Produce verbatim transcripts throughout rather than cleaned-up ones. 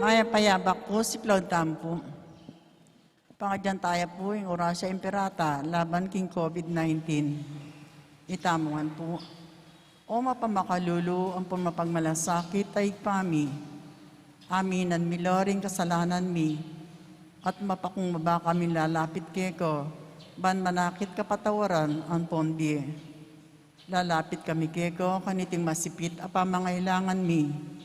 Mayap a yabak pu, siplaud tamu pu. Pangadyan taya pu ing Oratio Imperata laban king COVID nineteen. Itamu ngan pu. O mapamakalulu ampon mapagmalasakit a Ibpa mi, aminan mi la ring kasalanan mi, at mapakumbaba kaming lalapit keka, ban manakit kapatawaran ampon bie. Lalapit kami keka kaniting masipit a pamangailangan mi.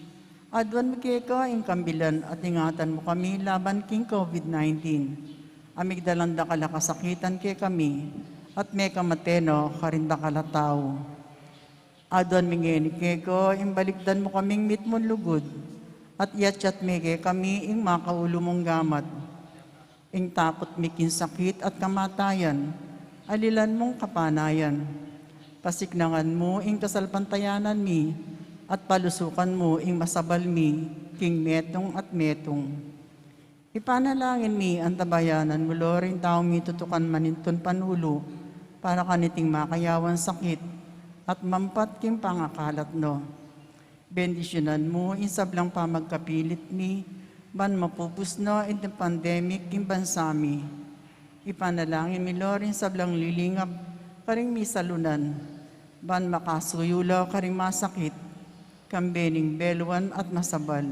Aduan mi keka ing kambilan at ingatan mu kami laban king COVID nineteen. A migdalan dakal a kasakitan kekami, at mekamate no karing dakal a tau. Aduan mi ngeni keka ing balikdan mu kaming mitmung lugud, at iyatyat me kekami ing makaulu mung gamat. Ing takut mi king sakit at kamatayan, alilan mung kapanayan. Pasiknangan mu ing kasalpantayanan mi, at palusukan mu ing masabal mi king metung at metung. Ipanalangin mi, antabayanan mu la ring taung mitutukan manintun panulu para kaniting makayawan sakit at mampat king pangakalat no. Bendisyunan mu ing sablang pamagkapilit mi, ban mapupus no ing pandemic king bansa mi. Ipanalangin mi la ring sablang lilingap karing misalunan, ban makasuyu la karing masakit, kambe ning beluan at masabal.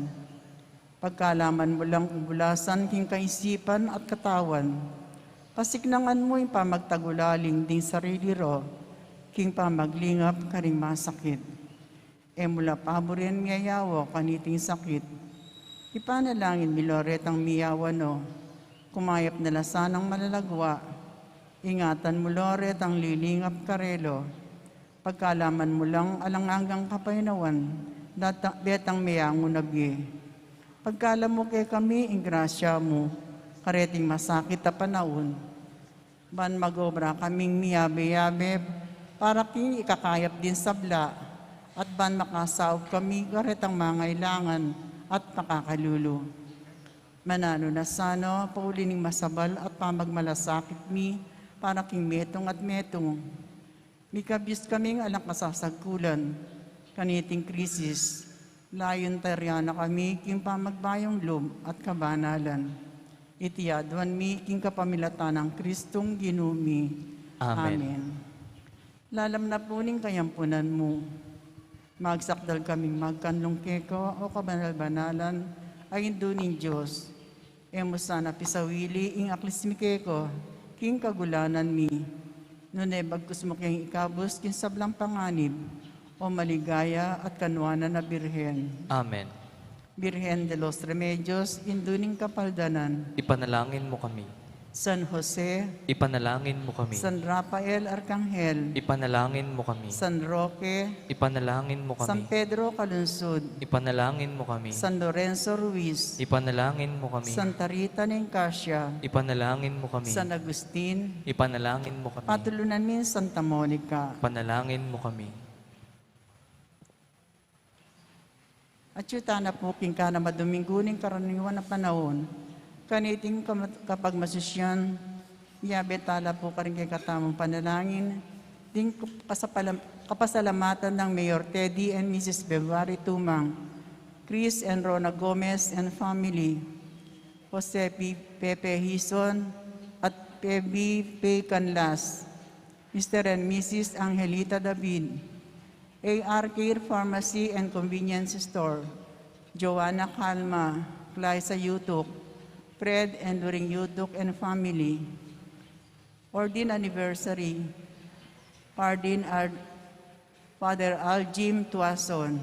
Pagkalaman mu lang ubulasan king kaisipan at katawan, pasiknangan mu ing pamagtagulaling ding sarili ra king pamaglingap karing masakit. E mu la paburen miyayawa kaniting sakit. Ipanalangin mi la retang miyawa no, kumayap na la sanang malagwa. Ingatan mu la retang lilingap karela. Pagkalaman mu lang alang anggang kapaynawan, data-, detang meyangu na bie. Pagkalam mu kekami ing grasya mu kareting masakit a panaun, ban mag-obra kaming miyabe-yabe para king ikakayap ding sabla, at ban makasaup kami karetang mangailangan at makakalulu. Mananu na sana, pauli ning masabal at pamagmalasakit mi para king metung at metung. Mikabus kaming alang kasasagkulan kaniting krisis, layun tarian na kami king pamagbayung lub at kabanalan. Iti aduan mi king kapamilatan nang Kristong Ginu mi. Amen. Amen. Lalam na pu ning kayampunan mu, magsakdal kaming magkanlung keka, o kabanal-banalan a Indu ning Dios. E mu sana pisawili ing aklis mi keka king kagulanan mi, nune bagkus mu keng ikabus king sablang panganib, o maligaya at kanuanan a Birhen. Amen. Birhen de los Remedios, Indu ning Kapaldanan. Ipanalangin mu kami. San Jose. Ipanalangin mu kami. San Rafael Arkanghel. Ipanalangin mu kami. San Roque. Ipanalangin mu kami. San Pedro Calungsod. Ipanalangin mu kami. San Lorenzo Ruiz. Ipanalangin mu kami. Santa Rita Nicasia. Ipanalangin mu kami. San Agustin. Ipanalangin mu kami. Patulunan mi Santa Monica. Ipanalangin mu kami. Atyu tana pu king kanam a Domingo ning karaniwan a panaun. Kaniting kam-, kapagmasusyan, miyabe tala pu karing kekatamung panalangin ding kasapalam-, kapasalamatan nang Mayor Teddy and Missus February Tumang, Chris and Rona Gomez and family, Jose P-, Pepe Hizon, at Pebi P. Canlas, Mister and Missus Angelita David, A R Care Pharmacy and Convenience Store, Joanna Calma, Glyza Yutuk, Fred and Loring Yutuk and family. Ordin anniversary, Pardin Ar-, Father Al Jim Tuason.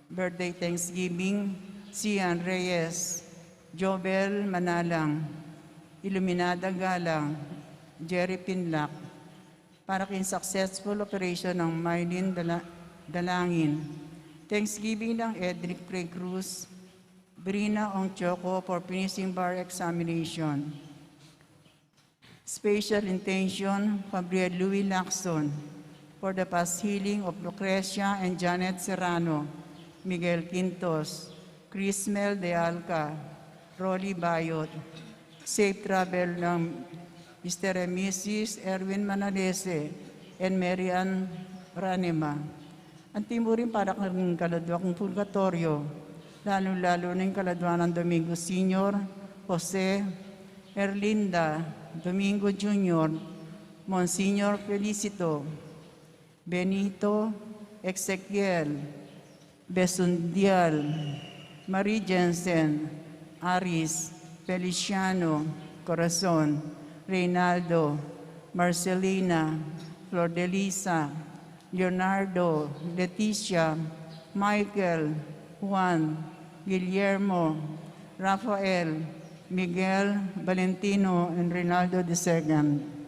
Birthday Thanksgiving, Sian Reyes, Jobel Manalang, Iluminada Galang, Jerry Pinlac, para king successful operation ng Mylene Dala-, Dalangin. Thanksgiving ng Edric Craig Cruz, Brina Ong Choco for finishing bar examination. Special intention, Gabriel Louis Lacson, for the fast healing of Lucrecia and Janet Serrano, Miguel Quintos, Crismel de Alca, Rolly Bayot, safe travel ng Mister and Missus Erwin Manalese and Mary Ann Ranema. Anti mu rin para king kaladwa kung purgatoryo, Lalu-lalu na ing kaladua nang Domingo Senior, Jose, Erlinda, Domingo Junior, Monsignor Felicito, Benito, Ezekiel, Besundial, Marie Jensen, Aris, Feliciano, Corazon, Reynaldo, Marcelina, Flordelisa, Leonardo, Leticia, Michael, Juan, Guillermo, Rafael, Miguel, Valentino, and Reynaldo the second.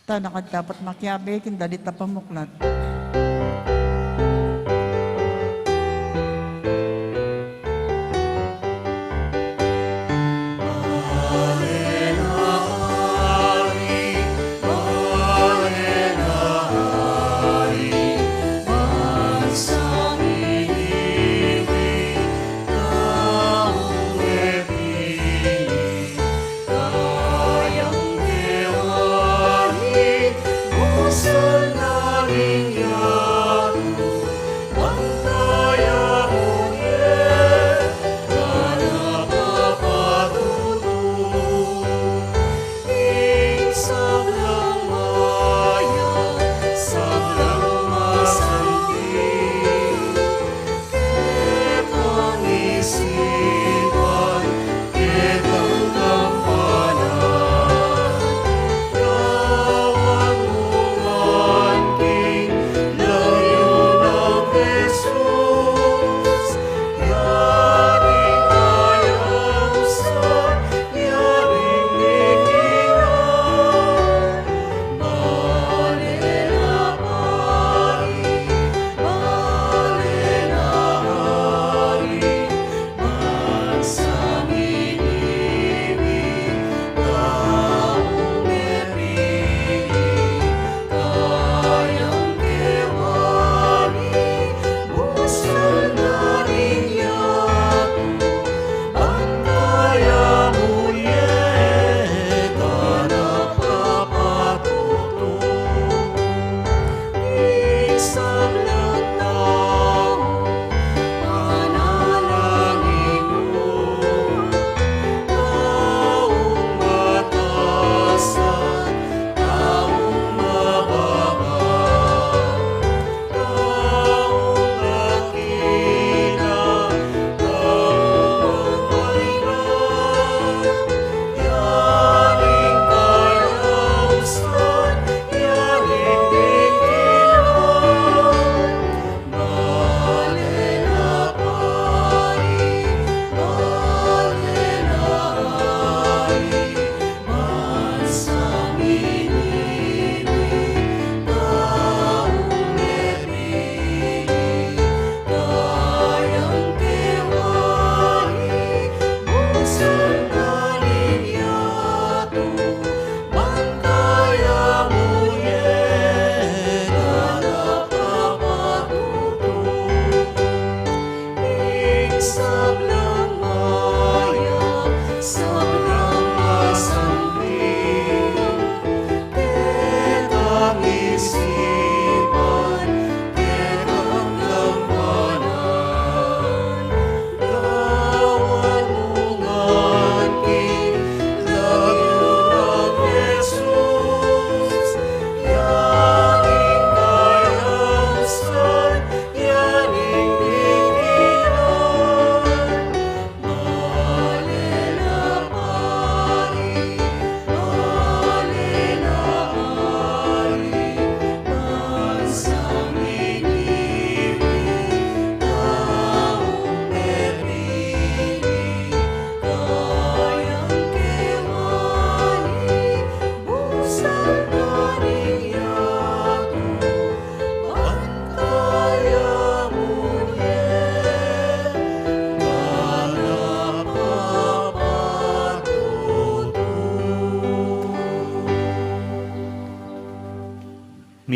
Ta, nakanta pat makiabe, king dalit a pamuklat.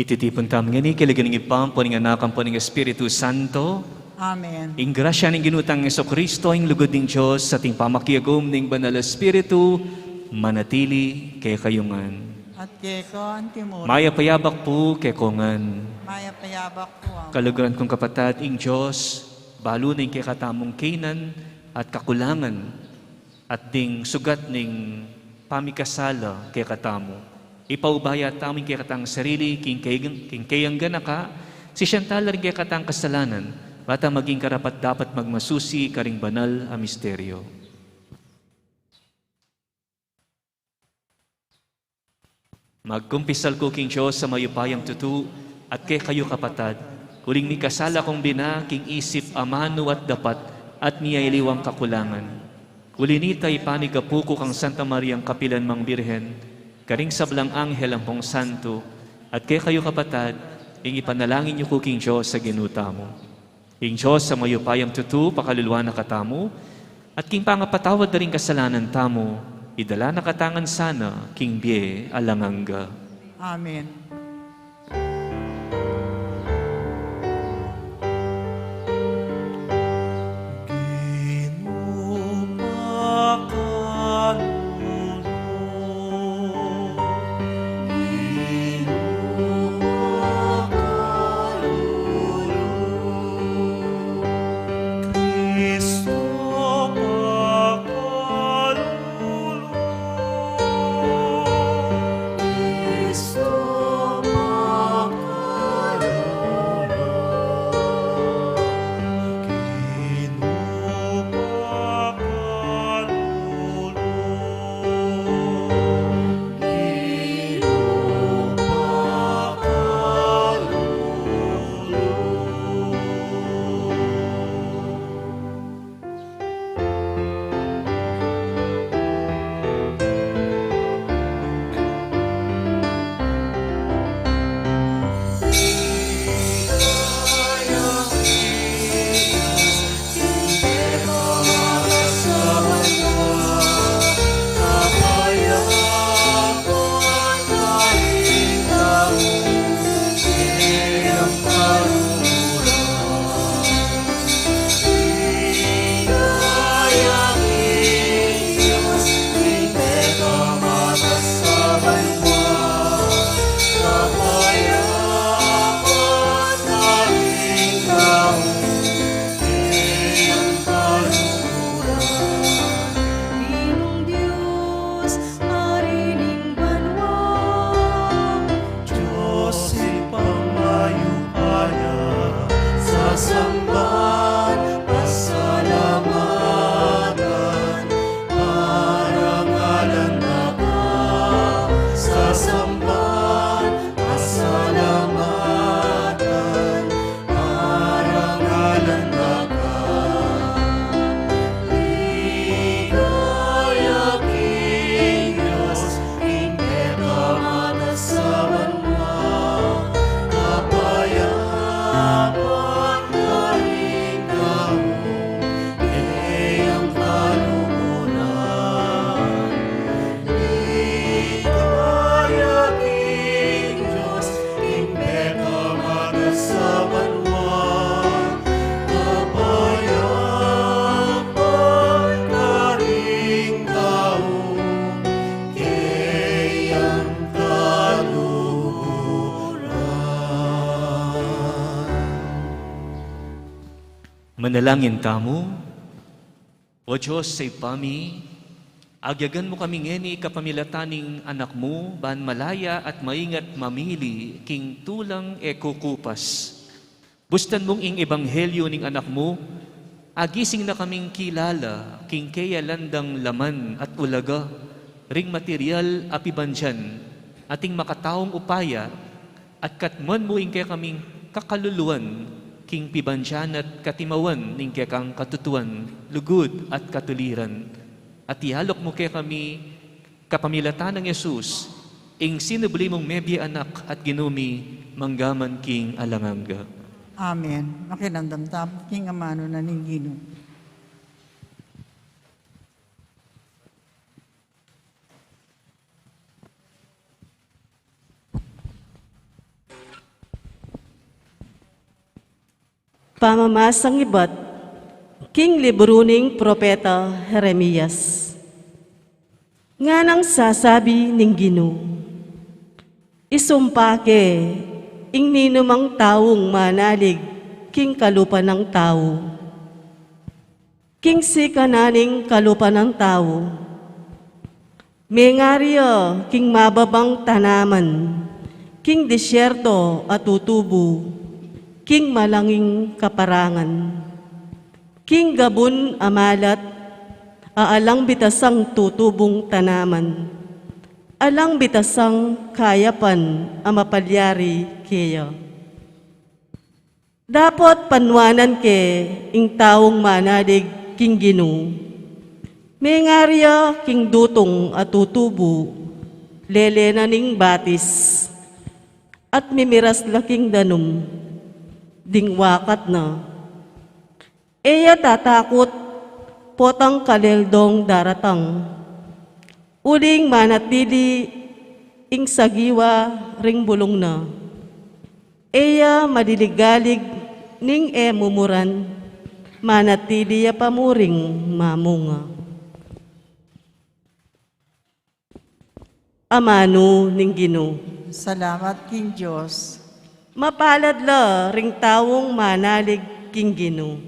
Ititipun tamu ngeni king lagyu ning Ibpa, ampo ning Anak, ampo ning Espiritu Santo. Amen. Ing grasya ning Ginu tang Jesucristo, ing lugud ning Dios, at ing pamakiagum ning Banal Espiritu, manatili kekayu ngan. At keka antimurin. Mayap a abak pu kekongan. Mayap a abak pu, Among. Kaluguran kung kapatad, ing Dios, balu na ing kekatamung kainan at kakulangan, at ding sugat ning pamikasala kekatamu. Ipaubaya tamu ing kekatang sarili king kayang-, king kayang ganaka, sisian tala ring kekatang kasalanan, bang maging karapat-dapat magmasusi karing banal a misteryo. Magkumpisal ku king Dios a mayupayang tutu, at kekayu kapatad, uling mikasala kung bina king isip, amanu at dapat, at miyaliwang kakulangan. Uli nita, ipamigapu ku kang Santa Mariang kapilan mang Birhen, karing sablang anghel ampong santo, at kekayu kapatad, ing ipanalangin yu ku king Dios a Ginu tamu. Ing Dios a mayupayang tutu pakaluluan na katamu, at king pangapatawad da ring kasalanan tamu, idala na kata ngan sana king bie alang angga. Amen. Ginung Dios, Ari ning banua, Dios Ibpang mayupaya, sasamban, pasalamatan, parangalan da ka, sasamban, pasalamatan, parangalan da ka. Ligaya king Dios, king pekamatas a banua, kapayapan karing tau, keyang kaluguran. Ligaya king Dios, king pekamatas a banua, kapayapan karing tau, keyang kaluguran. Manalangin tamu. O Dios a Ibpa mi, agyagan mu kami ngeni kapamilatan ning Anak mu, ban malaya at maingat mamili king tulang e kukupas. Bustan mung ing ebanghelyu ning Anak mu, agising na kaming kilala king keyalan dang laman at ulaga ring material a pibandian, ating makataung upaya, at katmuan mu ing kekaming kakaluluan king pibandian at katimawan ning kekang katutuan, lugud at katuliran. At ialok mu kekami kapamilatan nang Jesus, ing sinubli mung mebie Anak at Ginu mi, mangga man king alang angga. Amen. Makiramdam tamu king amanu na ning Ginu. Pamamasang ibat king libru ning propeta Jeremias. Nganang sasabi ning Ginu, isumpa ke ing ninumang taung manalig king kalupa nang tau. King sikanan ning kalupa nang tau, mengari ya king mababang tanaman, king disyerto a tutubu, king malanging kaparangan, king gabun a malat a alang bitasang tutubung tanaman, alang bitasang kayapan a mapalyari keya. Dapot panuanan ke ing taung manalig king Ginu, mengari ya king dutung a tutubu, lele na ning batis, at mimiras la king danum, ding wakat na. E ya tatakut potang kaleldong daratang, uling manatili ing sagiwa ring bulung na. E ya maliligalig ning e mumuran, manatili ya pa mu ring mamunga. Amanu ning Ginu. Salamat king Dios. Mapalad la ring taung manalig king Ginu.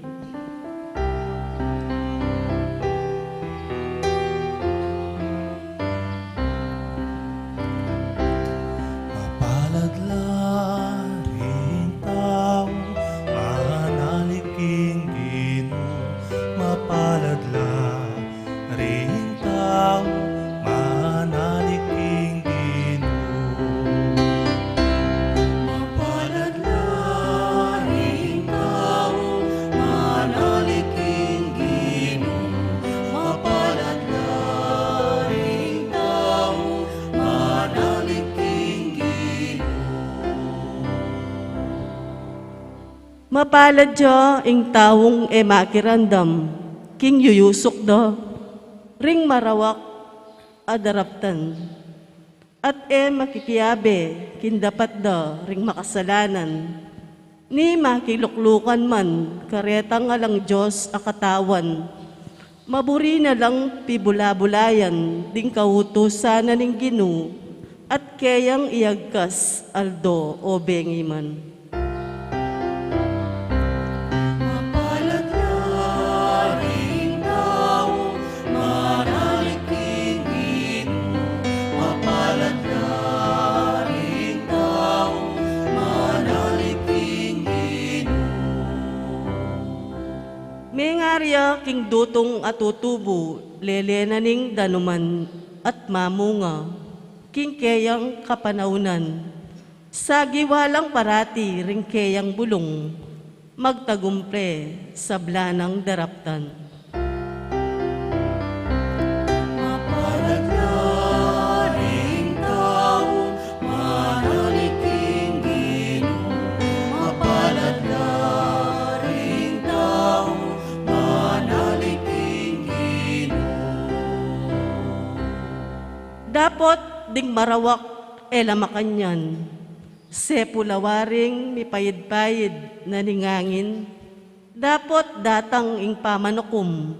Mapalad la ring taung manalig king Ginu. Mapalad la ring taung manalig king Ginu. Mapalad la ring taung manalig king Ginu. Mapalad la ring taung manalig king Ginu. Mapalad ya ing taung e makiramdam king yuyusuk da ring marawak a daraptan, at e makikiabe king dapat da ring makasalanan, ni makiluklukan man karetang alang Dios a katawan. Maburi na lang pibula-bulayan ding kautusan na ning Ginu, at keyang iyagkas aldo o bengi man. Mapalad la ring taung manalig king Ginu. Mapalad la ring taung manalig king Ginu. Mengari ya king dutung a tutubu, lele na ning danuman at mamunga king keyang kapanaunan. Sagiwa lang parati ring keyang bulung, magtagumpe sabla nang daraptan. Mapalad la ring taung manalig king Ginu. Mapalad la ring taung manalig king Ginu. Dapot ding marawak e la makanyan, sepulawa ring mipayid-payid na ning angin. Dapot datang ing pamanukum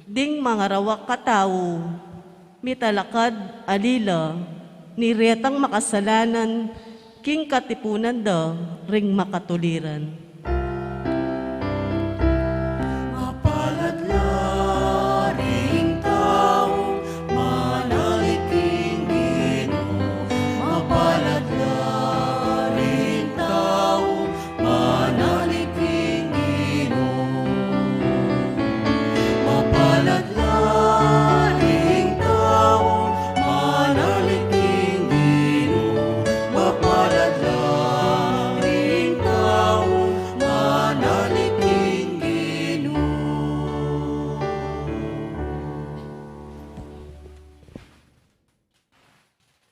ding mangarawak a tau, mitalakad alila ni retang makasalanan king katipunan da ring makatuliran. Mapalad la ring taung manalig king Ginu. Mapalad la ring taung manalig king Ginu. Mapalad la ring taung manalig king Ginu. Mapalad la ring taung manalig king Ginu.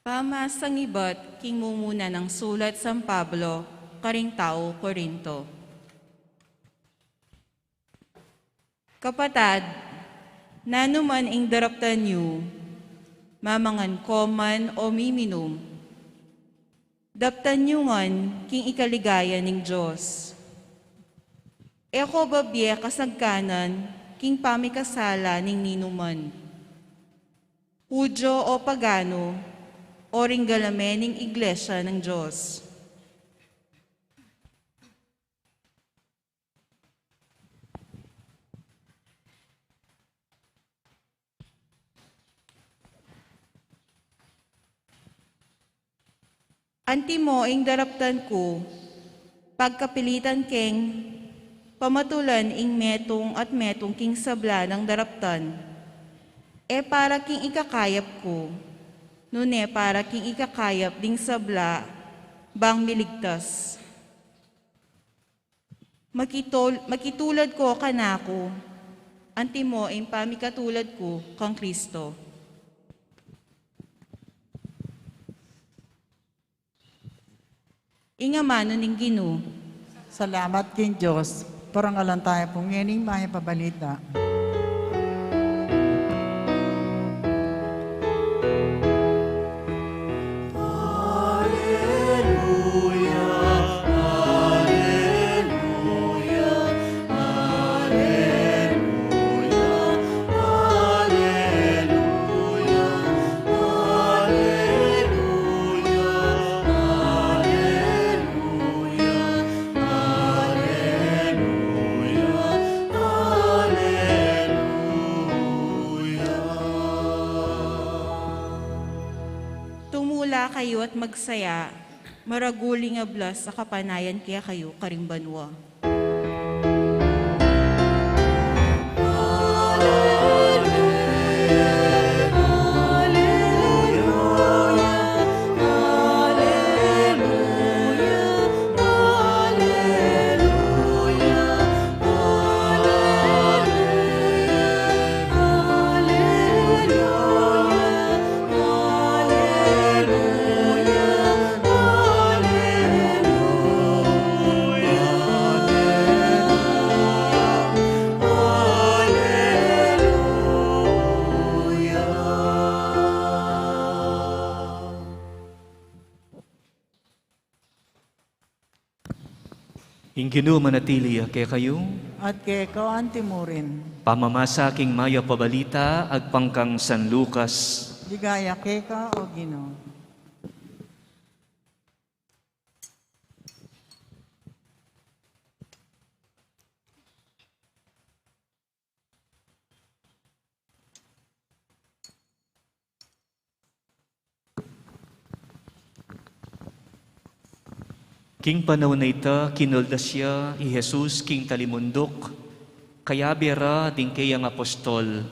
Pamasang ibat king mumuna nang sulat San Pablo karing tau Corinto. Kapatad, nanu man ing daraptan yu, mamangan ko man o miminum, daptan yu ngan king ikaligaya ning Dios. E ko babie kasagkanan king pamikasala ning ninuman, Hudyo o pagano, o ring galame ning Iglesia ning Dios. Antimo ing daraptan ku, pagkapilitan keng pamatulan ing metung at metung king sabla nang daraptan, e para king ikakayap ku, nune para king ikakayap ding sabla bang miligtas. Makitul-, makitulad ko kanaku, antimo ing pamikatulad ku kang Kristo. Ing amanu ning Ginu. Salamat king Dios. Parangalan tamu pu ngening mayap a balita. Tumula kayu at magsaya, maragul ing ablas a kapanayan kekayu karing banua. Ing Ginu manatili ya kekayu. At keka antimurin. Pamamasa king mayap a balita agpang kang San Lucas. Ligaya keka, O Ginu. King panaun a ita, kinuldas ya i Jesus king talimunduk, kayabe ra ding keyang apostol.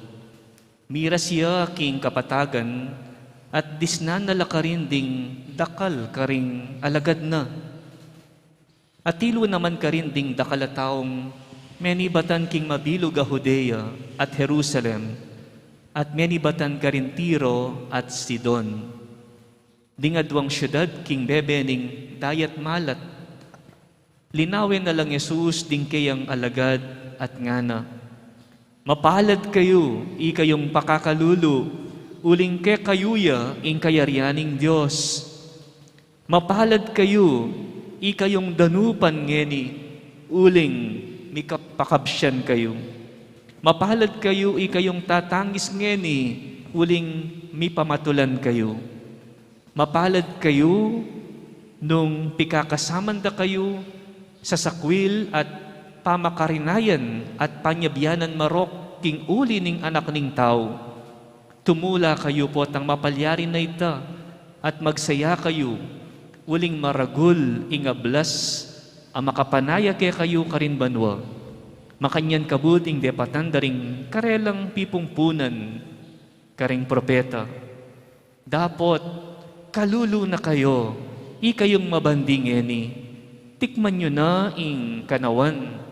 Miras ya king kapatagan, at disnan na la karin ding dakal karing alagad na. Atilu naman karin ding dakal a taung menibatan king mabilug a Judea at Jerusalem, at menibatan karin Tiro at Sidon. Ding aduang siudad king bebe ning dayat malat. Linawen na lang Jesus ding keyang alagad at ngana, "Mapalad kayu, ikayung pakakalulu, uling kekayu ya ing kayarian ning Dios. Mapalad kayu, ikayung danupan ngeni, uling mikapakabsian kayu. Mapalad kayu, ikayung tatangis ngeni, uling mipamatulan kayu. Mapalad kayu nung pikakasaman da kayu sa sakwil at pamakarinayan at panyabianan marok king uli ning Anak ning Tau. Tumula kayu potang mapalyari na ita, at magsaya kayu, uling maragul ing ablas a makapanaya kekayu karin banua. Makanyan kabud ing depatan da ring karelang pipumpunan karing propeta. Dapot, kalulu na kayu, ikayung mabandi ngeni, tikman yu na ing kanawan.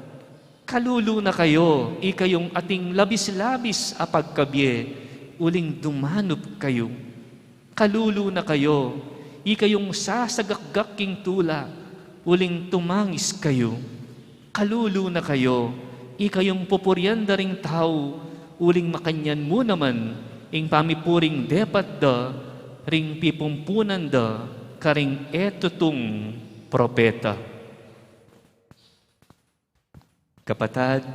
Kalulu na kayu, ikayung ating labis-labis a pagkabie, uling dumanup kayu. Kalulu na kayu, ikayung sasagakgak king tula, uling tumangis kayu. Kalulu na kayu, ikayung pupurian da ring tau, uling makanyan mu naman ing pamipuring depat da ring pipumpunan da karing e tutung propeta." Kapatad,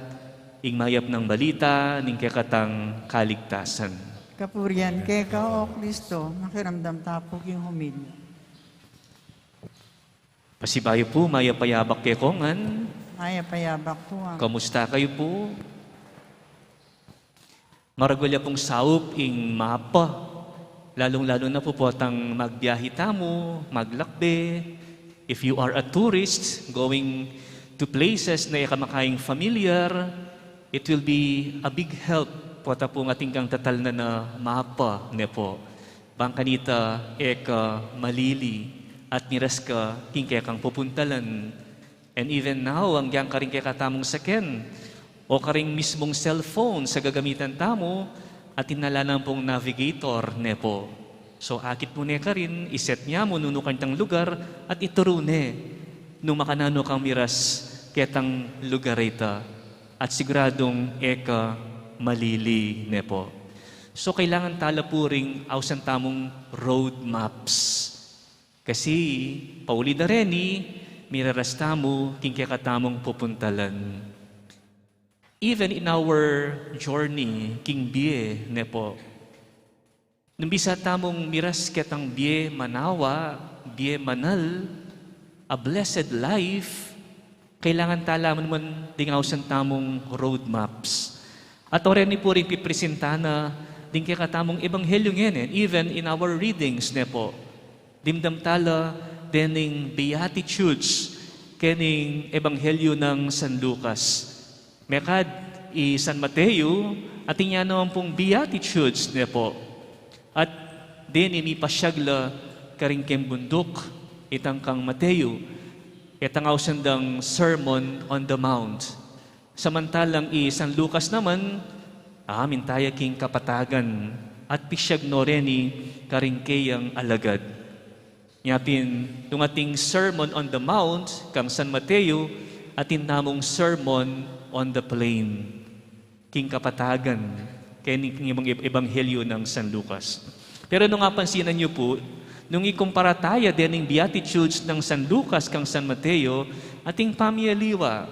ing mayap nang balita ning kekatang kaligtasan. Kapurian keka, O Kristo. Makiramdam ta pu king homilya. Pasibayu pu, mayap a yabak kekongan. Mayap a yabak pu. Kamusta kayu pu? Maragul ya pung saup ing mapa, lalung-lalu na pu potang magbiyahe tamu, maglakbe. If you are a tourist going to places na e ka makaing familiar, it will be a big help pota pung atin kang tatalnan a mapa, ne pu. Bang kanita e ka malili at miras ka king kekang pupuntalan. And even now, agyang karing kekatamung seken o karing mismung cellphone a gagamitan tamu, atin na la naman pung navigator, ne pu. So, akit mu ne karin, i-set ne mu nung nanu kang lugar at ituru ne nung makananu kang miras ketang lugar a ita. At siguradung e ka malili, ne pu. So, kailangan tala pu ring ausan tamung road maps. Kasi, pauli da reni, miraras tamu king kekatamung pupuntalan. Even in our journey king bie, ne pu. Nung bisa tamung miras ketang bie manawa, bie manal, a blessed life, kailangan tala mu naman ding ausan tamung road maps. At o reni pu ring pipresentan na ding kekatamung ebanghelyo ngeni, even in our readings, ne pu. Dimdam tala dening Beatitudes kening ebanghelyo nang San Lucas. Mekad i San Mateo, atin ya naman pung Beatitudes, ne pu. At deni mipasyag la karing keng bunduk itang kang Mateo, itang ausan dang Sermon on the Mount. Samantalang i San Lucas naman, a, minta ya king kapatagan at pisyag no reni karing keyang alagad. Nya pin, nung ating Sermon on the Mount kang San Mateo, atin tamung Sermon on the Plain king kapatagan, keni king ebang-, ebanghelyo nang San Lucas. Pero nung apansinan yu pu, nung ikumpara taya dening Beatitudes nang San Lucas kang San Mateo, atin pamiyaliwa.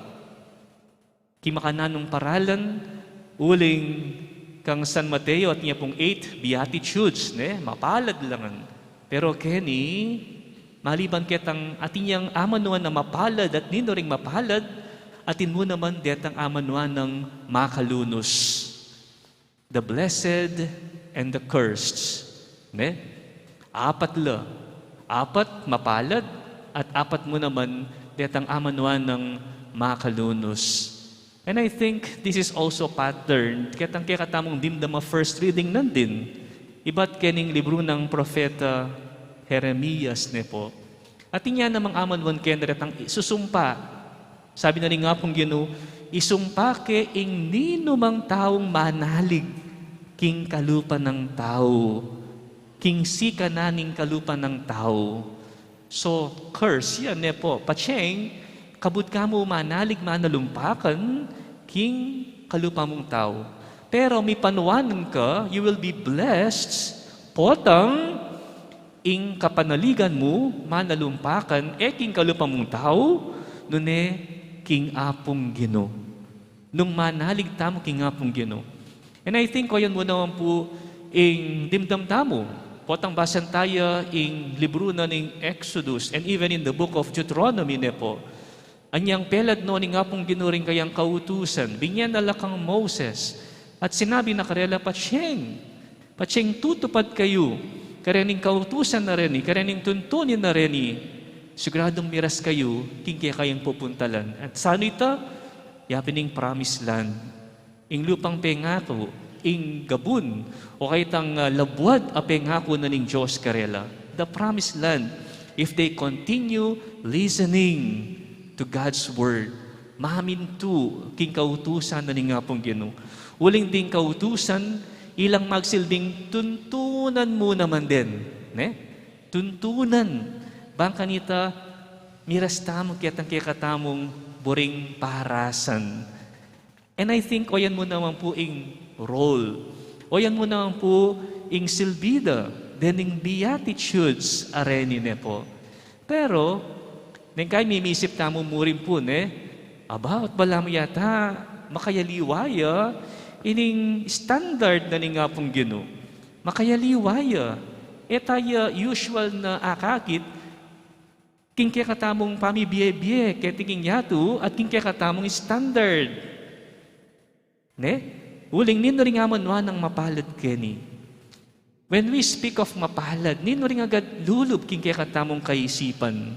King makananung paralan, uling kang San Mateo atin ya pung eight Beatitudes, ne? Mapalad la ngan. Pero keni, maliban ketang atin yang amanuan a mapalad at ninu ring mapalad, atin mu naman detang amanuan a makalunus. The blessed and the cursed. Ne? Apat la. Apat mapalad at apat mu naman detang amanuan a makalunus. And I think this is also patterned ketang kekatamung dimdam a first reading nandin. Ibat kening libru nang propeta Jeremias, ne pu. Atin ya namang amanuan keni retang susumpa. Sabi na ning Apung Ginu, isumpa ke ing ninumang taung manalig king kalupa nang tau, king sikanan ning kalupa nang tau. So, curse, yan ne pu. Patseng, kabud ka mu manalig manalumpakan king kalupa mung tau. Pero mipanuanan ka, you will be blessed, potang ing kapanaligan mu manalumpakan, e king kalupa mung tau, nune king Apung Ginu. Nung manalig tamu king Apung Ginu. And I think, o yan mu naman pu ing dimdam tamu. Potang basan taya ing libru na ning Exodus, and even in the book of Deuteronomy, ne pu. Anyang pelad no ning Apung Ginu ring kayang kautusan, binye na la kang Moses, at sinabi na karela, patseng, patseng tutupad kayu karening kautusan a reni, karening tuntunin a reni, siguradung miras kayu king kekayung pupuntalan. At sanu ita? Ya pin ing promised land. Ing lupang pengaku, ing gabun, o kaytang, ah, labuad a pengaku na ning Dios karela. The promised land, if they continue listening to God's word, mamintu king kautusan na ning Apung Ginu. Uling ding kautusan, ilang magsilbing tuntunan mu naman din, ne? Tuntunan. Bang kanita, miras tamu ketang kekatamung buring parasan. And I think, o yan mu naman pu ing role. O yan mu naman pu ing silbi da dening Beatitudes a reni, ne pu. Pero, neng kai mimisip tamu murin pu, ne? Aba, o't balamu yata, makayaliwa ya ining standard na ning Apung Ginu. Makayaliwa ya. E ta ya usual na akakit king kekatamung pamibie-bie keti king yatu at king kekatamung standard. Ne? Uling ninu ring amanuan nang mapalad keni? When we speak of mapalad, ninu ring agad lulub king kekatamung kaisipan?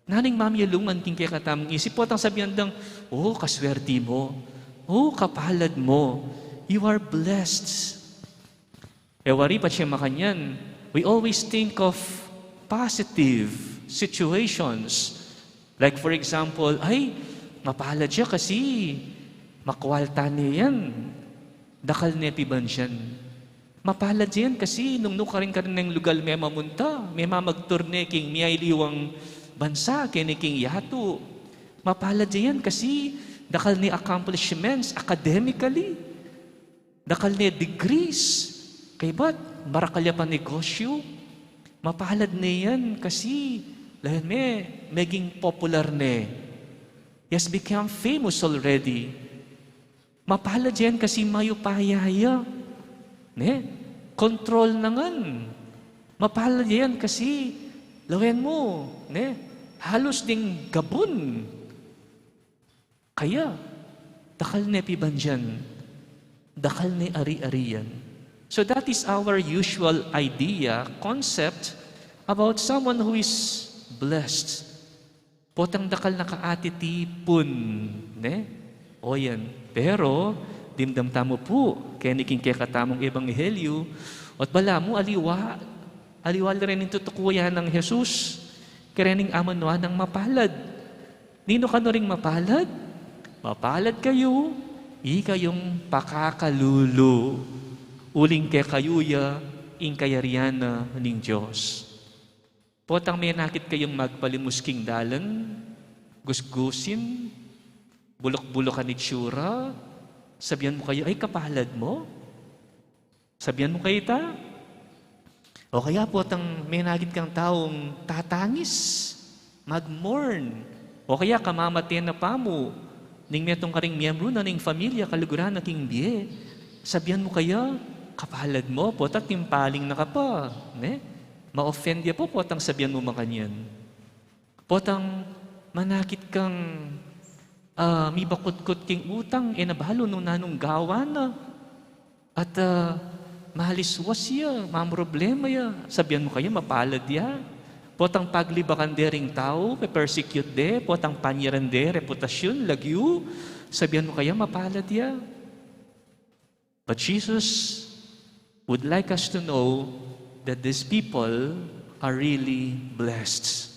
Nanu ing mamialungan king kekatamung isip? Potang sabian dang, "Oh, kaswerti mu. Oh, kapalad mu. You are blessed." E wari, patse makanyan, we always think of positive situations. Like, for example, "Ay, mapalad ya kasi makwalta ne yan. Dakal ne pibansian. Mapalad ya yan kasi nung nukarin-karin neng lugal memamunta, memamagtur ne king miyaliwang bansa, keni king yatu. Mapalad ya yan kasi dakal ne accomplishments academically. Dakal ne degrees. Kaybat, marakal ya panegosyu. Mapalad ne yan kasi, lawen me, meging popular ne. He has become famous already. Mapalad ya yan kasi mayupaya ya." Ne? Kontrol na ngan. "Mapalad ya yan kasi, lawen mu, ne? Halus ding gabun." Kaya, dakal ne pibansian, dakal ne ari-arian. So that is our usual idea, concept about someone who is blessed. Potang dakal na ka atitipun, ne? O yan. Pero, dimdam tamu pu, keni king kekatamung ebanghelyu, o't balamu aliwa, aliwa la rin ing tutukuan nang Jesus, kareng amanuan nang mapalad. Ninu kanu ring mapalad? "Mapalad kayu, ikayung pakakalulu. Uling kekayu ya ing kayarian na ning Dios." Potang menakit kayung magpalimus king dalan, gusgusin, buluk-bulukan itsura, sabian mu kaya, "Ay, kapalad mu"? Sabian mu kaya ita? O kaya potang menakit kang taung tatangis, mag-mourn, o kaya kamamate na pamu ning metung karing miyembru na ning pamilya, kaluguran na king bie, sabian mu kaya, "Kapalad mu"? Pota timpaling na ka pa, ne? Ma-offend ya pu potang sabian mu makanyan. Potang manakit kang, ah, mibakutkut king utang, e na balu nung nanung gawan na. At, ah, maliswas ya, mamroblema ya. Sabian mu kaya mapalad ya? Potang paglibakan de ring tau, pe-persecute de, potang panyaran de reputasyun, lagyu, sabian mu kaya mapalad ya? But Jesus would like us to know that these people are really blessed.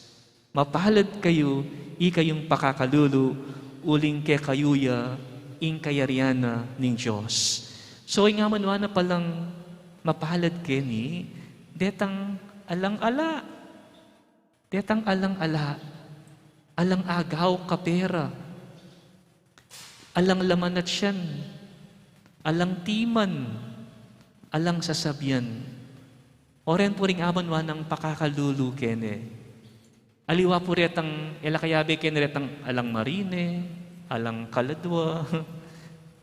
"Mapalad kayu, ikayung pakakalulu, uling kekayu ya ing kayarian na ning Dios." So, ing amanuan na palang mapalad keni, detang alang ala. Detang alang ala, alang agaw kapera, alang laman at tiyan, alang timan, alang sasabian. O ren pu ring amanuan nang pakakalulu kene. Aliwa pu retang, e la kayabe kene retang alang marine, alang kaladwa,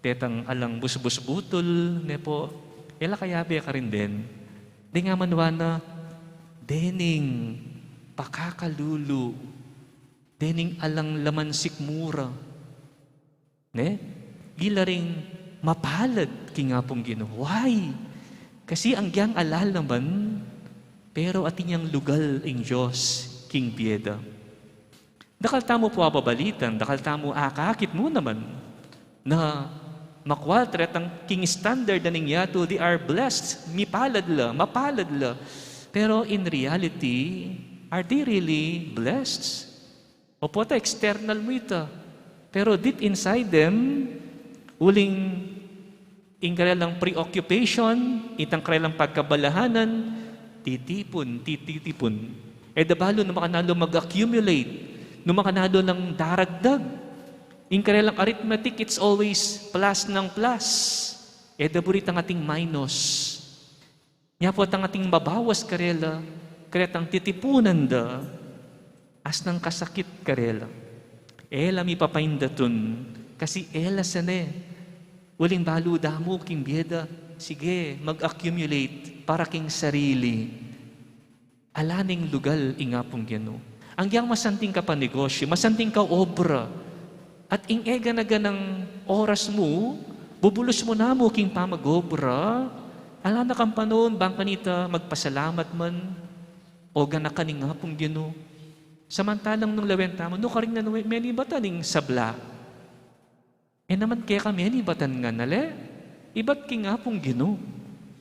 detang alang busbus butul, ne pu, e la kayabe karin den. Deng amanuan na, dening pakakalulu, dening alang laman sikmura. Ne? Ila ring mapalad king Apung Ginu. Why? Kasi agyang ala la man, pero atin yang lugal ing Dios king bie da. Dakal tamu pu ababalitan, dakal tamu akakit mu naman na makwalt retang king standard na ning yatu, they are blessed, mipalad la, mapalad la. Pero in reality, are they really blessed? O pota external mu ita, pero deep inside them, uling ing karelang preoccupation, itang karelang pagkabalahanan, titipun, tititipun. E da balu nung makananu mag-accumulate, nung makananu lang daragdag. Ing karelang arithmetic, it's always plus nang plus. E da burit ang ating minus. Nya pu, ating mabawas karela, karetang titipunan da, asnang kasakit karela. E la mipapaindatun, kasi e la sane. Uling balu da mu king bie da, sige, mag-accumulate para king sarili. Ala neng lugal ing Apung Ginu. Agyang masanting ka panegosyu, masanting ka obra, at ing e gana-ganang oras mu, bubulus mu na mu king pamag-obra, ala na kang panaun bang kanita magpasalamat man o ganakan ing Apung Ginu. Samantalang nung lawen tamu, nu karin nanu menibatan ing sabla? E naman keka menibatan ngan, ale? Ibat king Apung Ginu.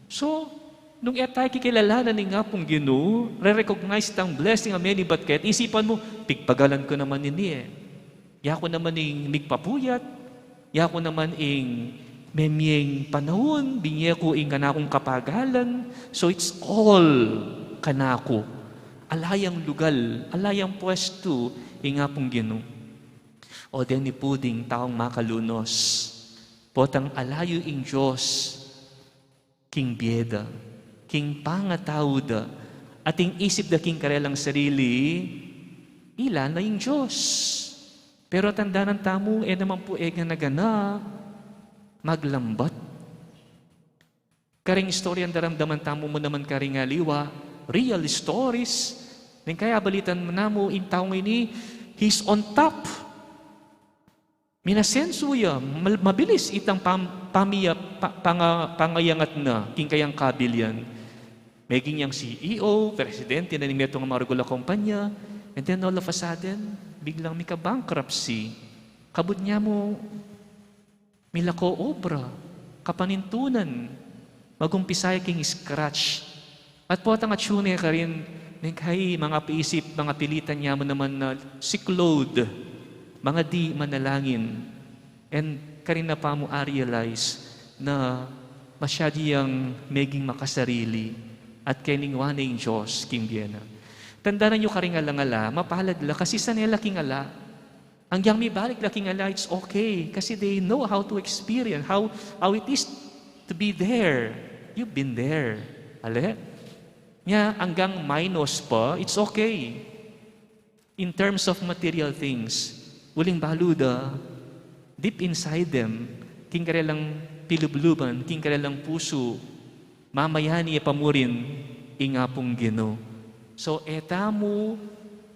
So, nung e tamu kikilalanan ing Apung Ginu, re-recognize tang blessing a menibat keta, isipan mu, "Pigpagalan ku naman ini e. Yaku naman ing migpapuyat, yaku naman ing memieng panaun, binie ku ing kanakung kapagalan." So, it's all kanaku. Ala yang lugal, ala yang pwestu ing Apung Ginu. O deni pu ding taung makalunos, potang ala yu ing Dios king bie da, king pangatau da, at ing isip da king karelang sarili, ila na ing Dios. Pero tandanan tamu, e naman pu e gana-gana maglambat. Karing istorya a daramdaman tamu mu naman karing aliwa, real stories. Neng kaya balitan mu namu, ing taung ini, he's on top. Minasensu ya, mal-, mabilis itang pam-, pamia-, pa-, panga-, pangayangat na, king kayang kabilian. Meging yang C E O, presidente na ning metung a maragul a kumpanya, and then all of a sudden, biglang mika-bankruptcy. Kabud nya mu, milako obra, kapanintunan, mag-umpisa ya king scratch. At potang atsu ne karin, neng kai mangapaisip, mangapilitan ya mu naman na sikload, mangadi manalangin. And karin na pa mu a-realize na masyadu yang meging makasarili at keni ing wa ne ing Dios king bie na. Tandanan yu karing alang-ala, mapalad la kasi sane la king ala. Agyang mibalik la king ala, it's okay. Kasi they know how to experience, how, how it is to be there. You've been there. Ale? Nya, agyang minus pa, it's okay. In terms of material things, uling balu da, deep inside them, king karelang pilubluban, king karelang pusu, mamayani ya pa murin ing Apung Ginu. So, e tamu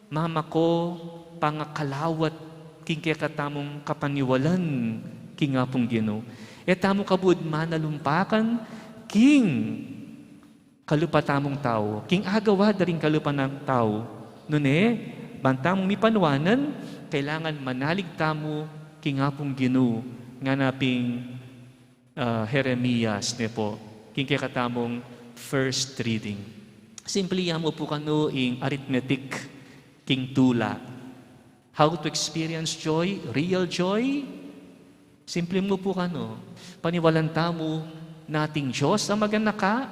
mamako pangakalawat king kekatamung kapaniwalan king Apung Ginu. E tamu kabud manalumpakan king kalupa tamung tau, king agawa da ring kalupa nang tau. Nune, ban tamung mipanuanan, kailangan manalig tamu king Apung Ginu, ngana ping ah, Jeremias, ne po, king kekatamung first reading. Simple ya mu pu kanu ing arithmetic king tula. How to experience joy, real joy? Simple mu pu kanu. Paniwalan tamu na ating Dios a maganaka,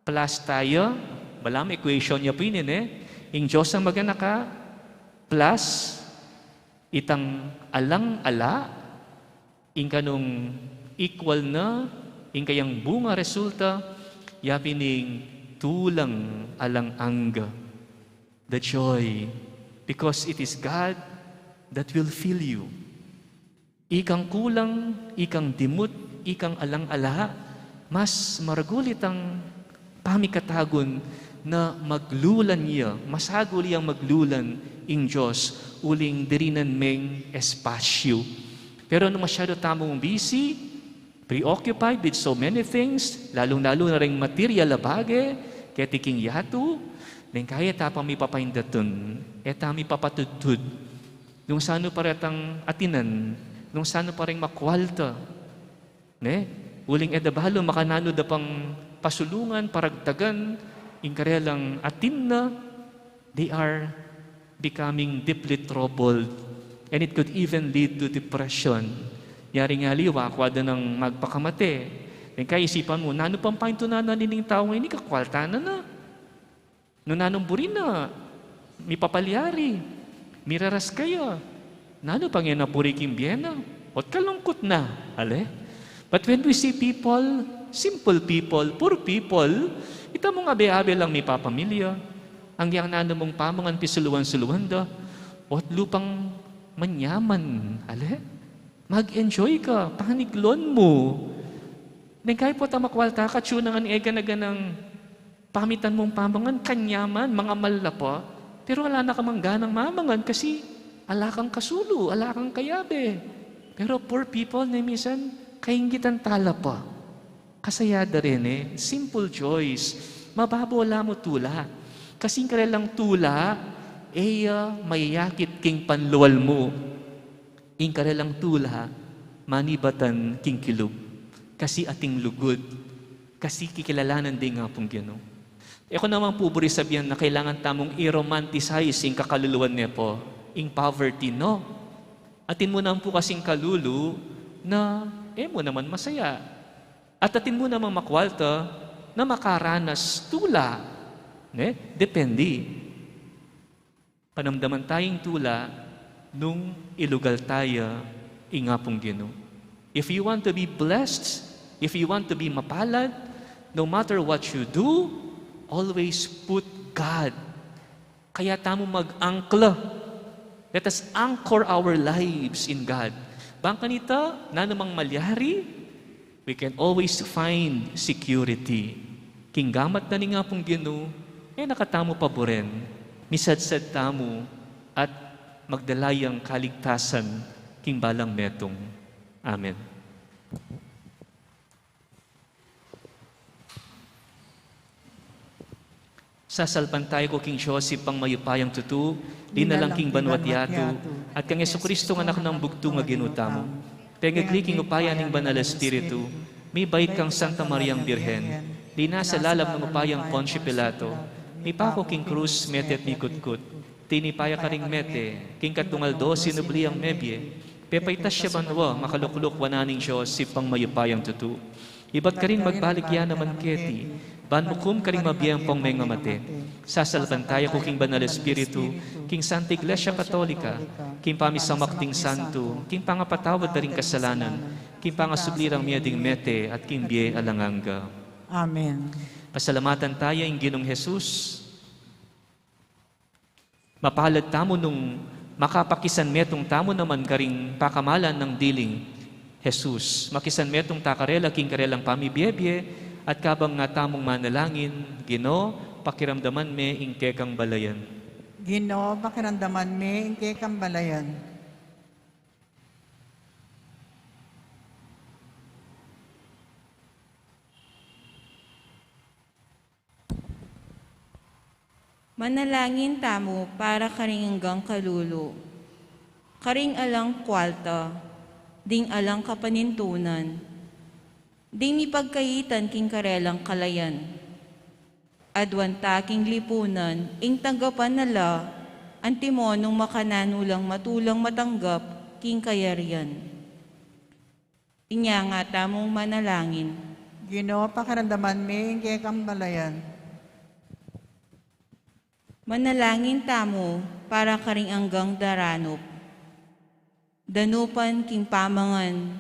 plus taya, balam equation ya pu ini, ne? Ing Dios a maganaka, plus itang alang-ala, ing kanung equal na, ing kayang bunga resulta, ya pin ing tulang alang angga. The joy, because it is God that will fill you. Ikang kulang, ikang dimut, ikang alang-ala, mas maragul itang pamikatagun na maglulan ya, masagul yang maglulan ing Dios, uling dirinan meng espasyu. Pero nung masyadu tamung busy, preoccupied with so many things, lalung-lalu na ring material a bage, keti king yatu, neng kai e ta pa mipapaindatun, e ta mipapatudtud, nung sanu pa retang atinan, nung sanu pa reng makwalta, ne? Uling e da balu makananu da pang pasulungan, paragdagan, ing karelang atin na, they are becoming deeply troubled, and it could even lead to depression. Yari ngan aliwa, akwa da nang magpakamate. Neng kai isipan mu, nanu pang paintunan na nining tau ngeni, kakwalta na na. Nung nanung buri na, mipapalyari, miraras kaya, nanu pang e na buri king bie na, ot kalungkut na, ale? But when we see people, simple people, poor people, ita mung abe-abe lang mipapamilya, agyang nanu mung pamangan pisuluan-suluan da, ot lupang Manyaman, ale? Mag-enjoy ka, paniglon mu. Neng kaybat makwalta ka, tune ngan e gana-ganang pamitan mung pamangan, kanyaman, mangamal la pa. Pero ala na ka mang ganang mamangan kasi ala kang kasulu, ala kang kayabe. Pero poor people, ne, minsan, kainggitan ta la pa. Kasaya da reni, simple joys. Mababo la mu tula. Kasi ing karelang tula, e ya mayayakit king panlual mu. Ing karelang tula, manibatan king kilub. Kasi ating lugud. Kasi kikilalanan de ing Apung Ginu. E ku naman pu buri sabian na kailangan tamung i-romanticize ing kakaluluan ne pu, ing poverty, no? Atin mu naman pu kasing kalulu na e mu naman masaya. At atin mu namang makwalta na makaranas tula, ne? Depende. Panamdaman taya ing tula nung ilugal taya ing Apung Ginu. If you want to be blessed, if you want to be mapalad, no matter what you do, always put God. Kaya tamu mag-angkla. Let us anchor our lives in God. Bang kanita, nanumang malyari, we can always find security. King gamat na ning Apung Ginu, e na katamu paburen, misadsad tamu at magdala yang kaligtasan king balang metung. Amen. Sasalpantaya ku king Dios, Ibpang mayupayang tutu, linalang king banua't yatu, at kang Jesucristo, anak nang bugtung a Ginu tamu. Pengagli king upaya ning Banal Espiritu, mibait kang Santa Mariang Birhen, linasa lalam ning upayang Poncio Pilato, mipaku king krus, mete at mikutkut, tinipa ya karing mete, king katlung aldo sinubli yang mebie, pepaitas ya banua, makalukluk wanan ning Dios, Ibpang mayupayang tutu. Ibat karin magbalik ya naman keti, ban mukum karing mabie ampong mengamate. Sasalpantaya ku king Banal Espiritu, king Santa Iglesia Katolika, king pamisamak ding santu, king pangapatawad da ring kasalanan, king pangasubli rang mie ding mete, at king bie alang angga. Amen. Pasalamatan taya ing Ginung Jesus. Mapalad tamu nung makapakisanmetung tamu naman karing pakamalan nang diling Jesus. Makisanmetung ta karela king karelang pamibiebie, at kabang nga tamung manalangin, Ginu, pakiramdaman me ing kekang balayan. Ginu, pakiramdaman me ing kekang balayan. Manalangin tamu para karing anggang kalulu, karing alang kwalta, ding alang kapanintunan, ding mipagkaitan king karelang kalayan. Aduan ta king lipunan, ing tanggapan na la, antimo nung makananu lang matulang matanggap king kayarian. Inya nga tamung manalangin. Ginu, pakiramdaman me ing kekang balayan. Manalangin tamu para karing anggang daranup, danupan king pamangan,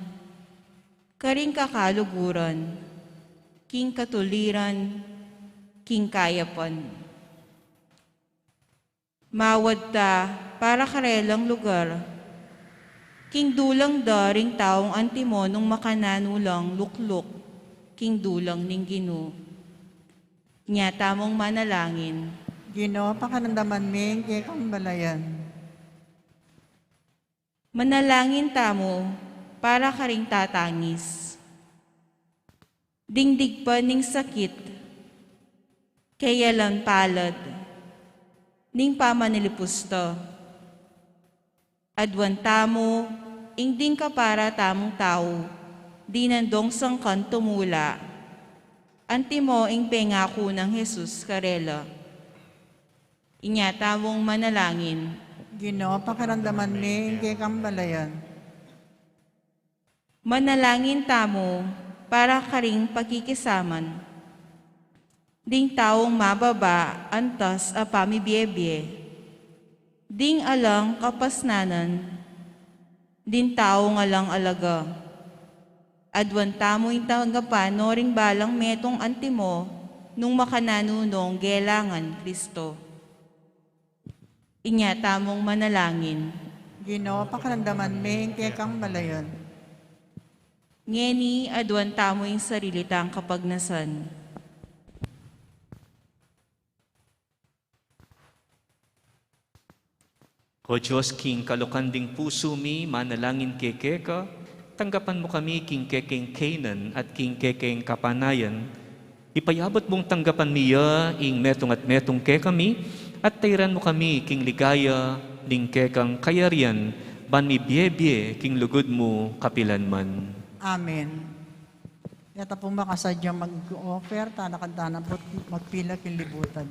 karing kakaluguran, king katuliran, king kayapan. Mawad ta para karelang lugar, king dulang da ring taung antimo nung makananu lang lukluk king dulang ning Ginu. Inya tamung manalangin. Ginu, pakiramdaman me ing kekang balayan. Manalangin tamu para karing tatangis, ding digpa ning sakit, keyalan palad ning pamanilipus ta. Aduan tamu ing ding kapara tamung tau, dinan dong sangkan tumula, antimo ing pengaku nang Jesus karela. Inya tamung manalangin. Ginu, pakiramdaman me ing kekang balayan. Manalangin tamu para karing pakikisaman ding taung mababa antas a pamibiebie, ding alang kapasnanan, ding taung alang alaga. Aduan tamu ing tanggapan no ring balang metung antimo nung makananu nong gelangan Kristo. Inya tamung manalangin. Ginu, pakiramdaman me ing kekang malayan. Ngeni, aduan tamu ing sarili tang kapagnasan. O Dios, king kalukan ding pusu mi, manalangin kami keka, tanggapan mu kami king kekeng kaynan at king kekeng kapanayan. Ipayabut mung tanggapan mi ya ing metung at metung kekami, at tairan mu kami king ligaya ning kekang kayarian, ban mi bie-bie king lugud mu kapilanman. Amen. Yata pung makasadya mag-offer, tana kang tana pu't magpila king libutan.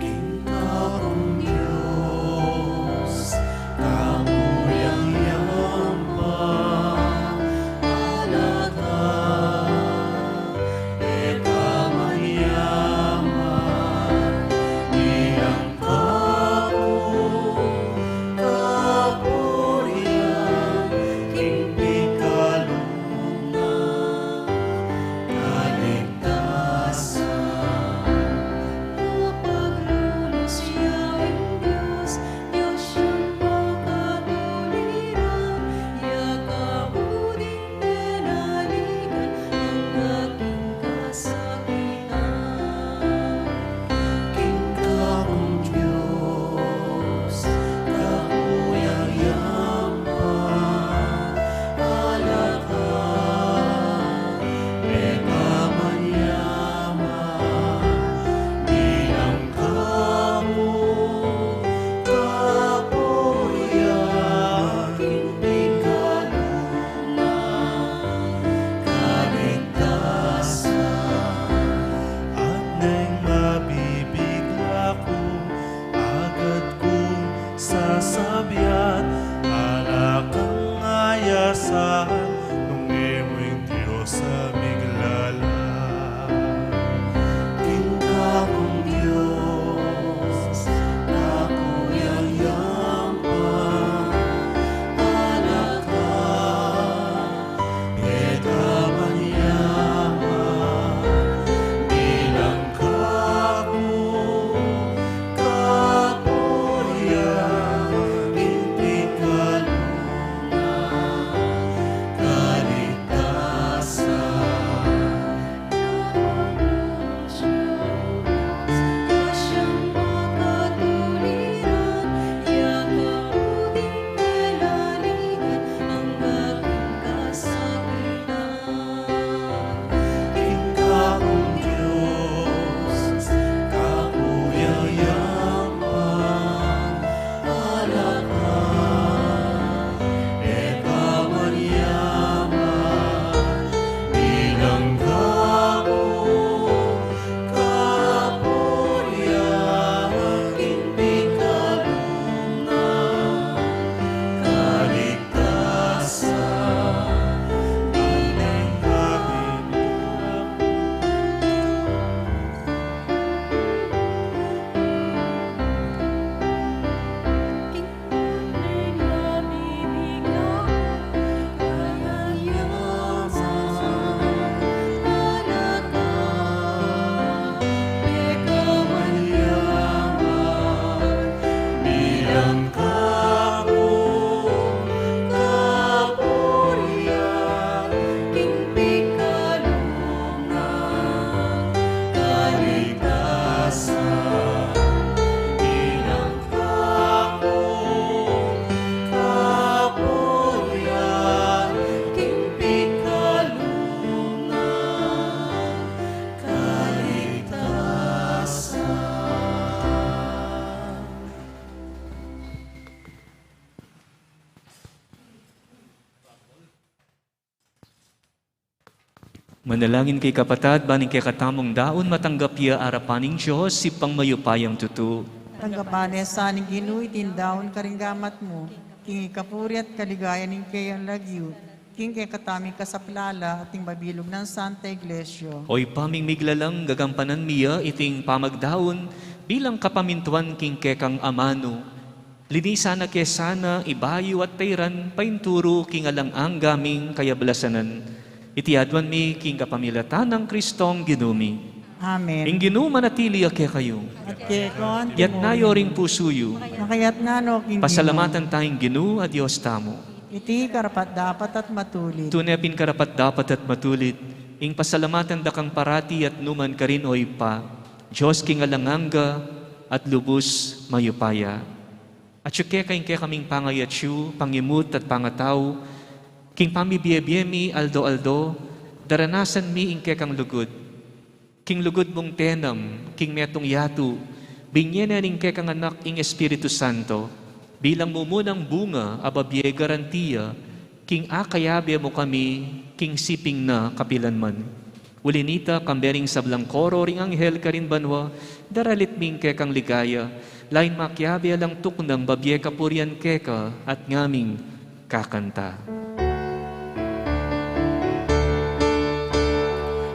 King Kapung Dios, kaku yang yampa, ala ka, e ka man yaman, bilang kaku, kapurian, king pikalungan, kaligtasan. Mapaglulus ya ing Dios, Dios yang makatuliran, ya ka mu ding penaligan, angga king kasakitan. King Kapung Dios, kaku yang yampa, ala ka, e ka man yaman, bilang kaku, kapurian, king pikalungan, kaligtasan. At neng mabibigla ku, agad kung sasabian, ala kang ayasan, nung e mu ing Dios a miglala. King Kapung Dios, kaku yang yampa, ala ka, e ka man yaman, bilang kaku, kapurian, king pikalungan, kaligtasan. King Kapung Dios, kaku yang yampa, ala ka, e ka man yaman, bilang kaku, kapurian, king pikalungan, kaligtasan. Ing kaligtasan. Manalangin kayu, kapatad, ban ing kekatamung daun matanggap ya arapan ning Dios, Ibpang mayupayang tutu. Tanggapan na sa ning Ginu iting daun karing gamat mu, king ikapuri at kaligayan ning keyang lagyu, king kekatamung kasaplalan at ning mabilug nang Santa Iglesia. O Ibpa ming miglalang, gagampanan mi ya iting pamagdaun bilang kapamintuan king kekang amanu. Linisan na ke sana i bayu at tairan painturu king alang angga ming kayablasanan. Iti aduan mi king kapamilatan nang Kristong Ginu mi. Amen. Ing Ginu manatili ya kekayu. At keka mu rin. Yatna yu ring pusu yu. Makayatna no king Ginu. Pasalamatan taya ing Ginu a Dios tamu. Iti karapat-dapat at matulid. Tune pin karapat-dapat at matulid, ing pasalamatan da kang parati at nukarin man, o Ibpa, Dios king alang angga at lubus mayupaya. Atyu keka ing kekaming pangayatyu, pangimut at pangatau, king pamibie-bie mi aldo-aldo, daranasan mi ing kekang lugud. King lugud mung tenam king metung yatu, binie ne ning kekang Anak ing Espiritu Santo, bilang mumunang bunga a babie garantia, king akayabe mu kami king siping na kapilanman. Uli na nita, kambe ring sablang koro ring anghel karin banua, daralit mi ing kekang ligaya, lain makiabe lang tuknang babie kapurian keka at ngaming kakanta.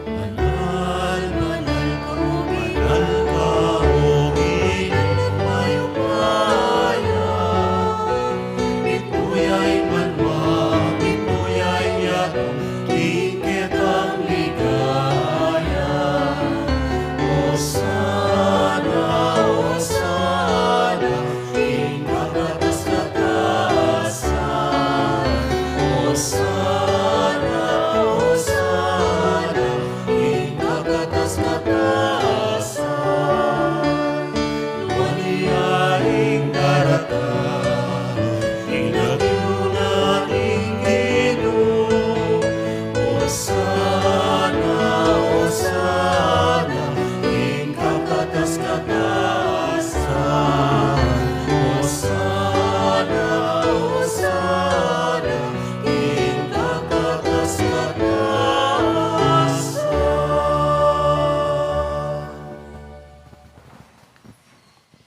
Banal, banal ka, o Ginu, mayupaya. Mitmu ya ing banua, mitmu ya ing yatu, king kekang ligaya. Osana, osana, king kakatas-katasan. Osana, osana, king kakatas-katasan. Wali ya ing daratang, ing lagyu na ning Ginu. Osana, osana, king kakatas-katasan. Osana, osana, king kakatas-katasan.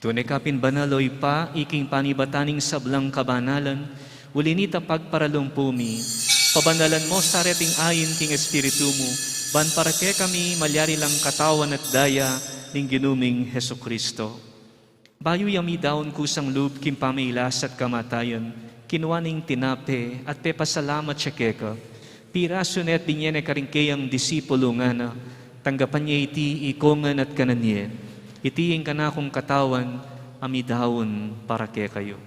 Tune ka pin banal, o Ibpa, iking panibatan ning sablang kabanalan, uli na nita pagparalumpu mi, pabanalan mu sa reting ain king Espiritu mu, ban para kekami malyari lang katawan at daya ning Ginu ming Jesucristo. Bayu yang midaun kusang lub king pamailas at kamatayan, kinua ne ing tinape at pepasalamat ya keka. Pirasu ne at binie ne karing keyang disipulu, ngana, tanggapan ye iti ikongan at kanan ye. Iti ing kanakung katawan a midaun para kekayu.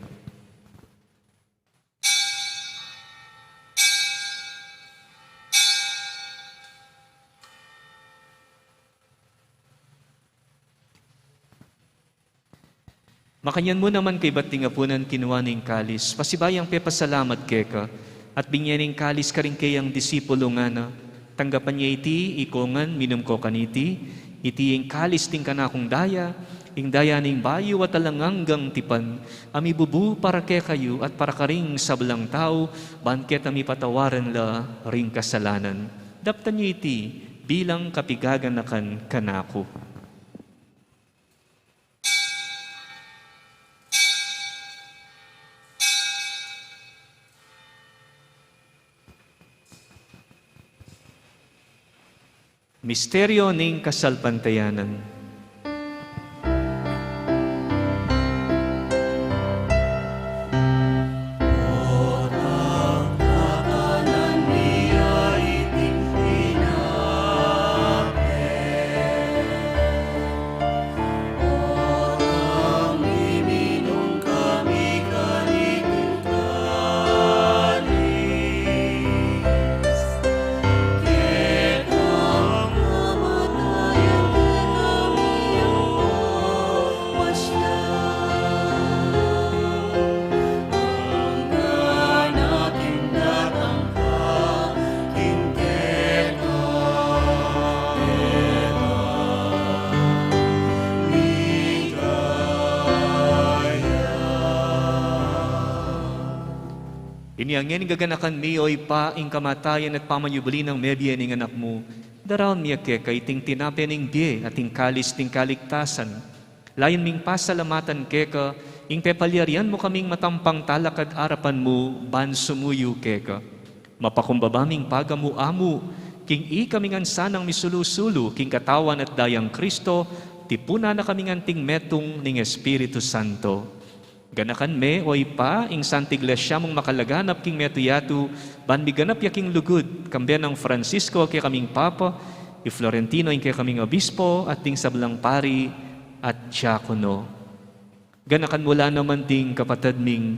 Makanyan mu naman kaybat ding apunan kinua ne ing kalis, pasibayu yang pepasalamat keka, at binie ne ing kalis karing keyang disipulu, ngana, tanggapan ye iti ikongan, minum ko kaniti, iti ing kalis ning kanakung daya, ing daya ning bayu at alang anggang tipan, a mibubu para kekayu at para karing sablang tau, ban keta mipatawaran la ring kasalanan. Daptan ye iti bilang kapigaganakan kanaku. Misteryo ning kasalpantayanan. Inya ngeni gaganakan mi, o Ibpa, ing kamatayan at pamanyubli nang mebie ning Anak mu, daraun mi keka iting tinape ning bie at ing kalis ning kaligtasan. Layun ming pasalamatan keka ing pepalyarian mu kaming matampang talakad arapan mu ban sumuyu keka. Mapakumbaba ming pagamu-amu, king ikami ngan sanang misulu-sulu king katawan at dayang Kristo, tipunan na kaming anting metung ning Espiritu Santo. Ganakan me, o Ibpa, ing Santa Iglesia mung makalaganap king metung yatu, ban miganap ya king lugud, kambe nang Francisco a kekaming Papa, i Florentino ing kekaming Obispo, at ding sablang pari at diakono. Ganakan mu la naman ding kapatad ming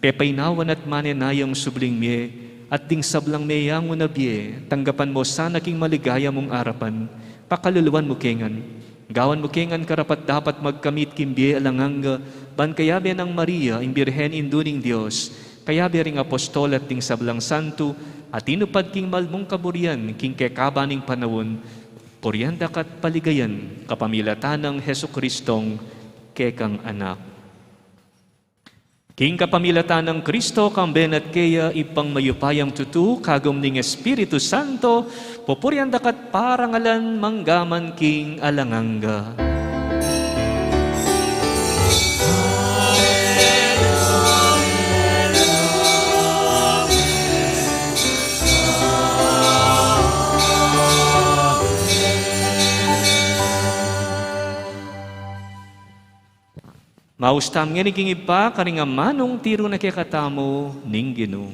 pepainawan at manenayang subling mie, at ding sablang meyangu na bie, tanggapan mu sana king maligaya mung arapan, pakaluluan mu ke ngan. Gawan mu ke ngan karapat-dapat magkamit king bie alang angga, ban kayabe nang Maria, ing Birhen Indu ning Dios, kayabe ring apostol at ding sablang santu, a tinupad king mal mung kaburian king kekaban ning panaun, purian da ka at paligayan kapamilatan nang Jesucristong kekang Anak. King kapamilatan nang Kristo, kambe na at keya, Ibpang mayupayang tutu, kagum ning Espiritu Santo, pupurian da ka at parangalan manggaman king alang angga. Maus tamu ngeni king Ibpa, karing amanung tiru na kekatamu ning Ginu.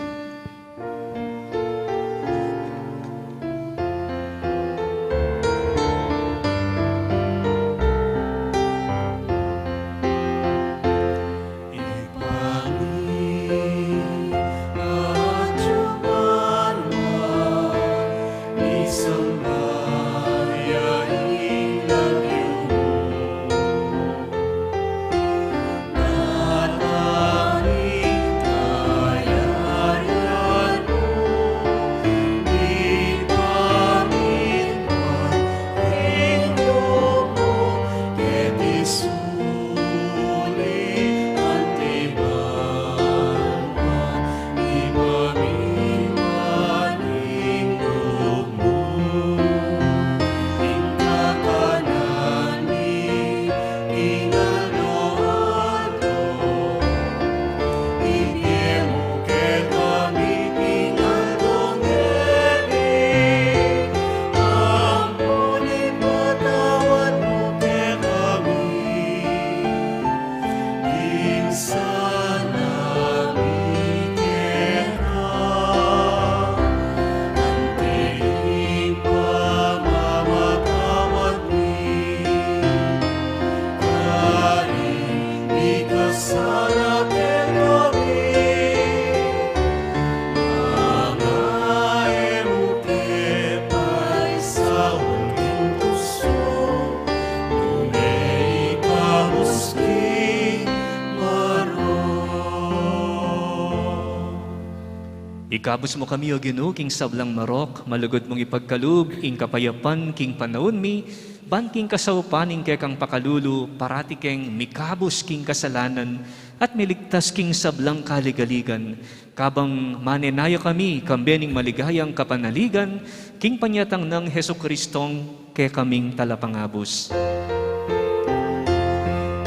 Ikabus mu kami, O Ginu, king sablang marok, malugud mung ipagkalub ing kapayapan king panaun mi, ban king kasaupan ning kekang pakalulu, parati keng mikabus king kasalanan at miligtas king sablang kaligaligan. Kabang manenaya kami kambe ning maligayang kapanaligan king panyatang nang Jesucristong kekaming Talapangabus.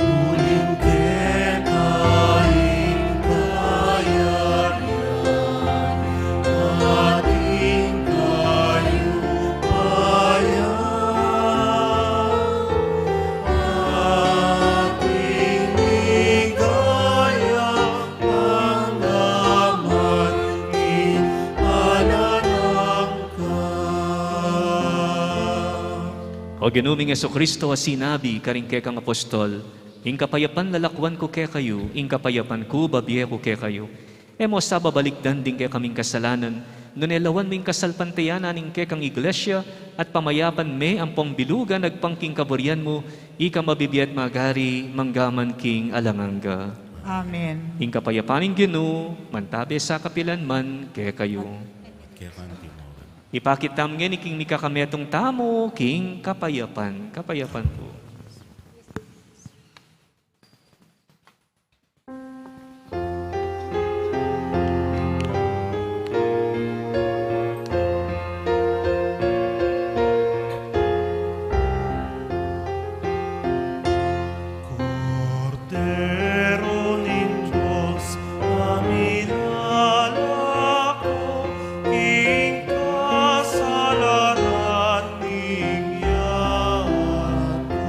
Uling keka ing kayarian, ating kayupayan, ating ligaya, manggaman king alang angga. O Ginu ming Jesucristo, a sinabi karing kekang apostol, "Ing kapayapan lalakuan ku kekayu, ing kapayapan ku babie ku kekayu." E mu sa babalikdan ding kekaming kasalanan, nune lawan mu ing kasalpantayanan ning kekang Iglesia, at pamayapan me ampong bilugan agpang king kaburian mu, ika a mabibie at magari manggaman king alang angga. Amen. Ing kapayapan ning Ginu mantabe sa kapilan man kekayu. Kekayu naman. Ipakit tamu ngeni king mikakametung tamu king kapayapan. Kapayapan pu. Kordero ning Dios, a minalako king kasalanan ning yatu.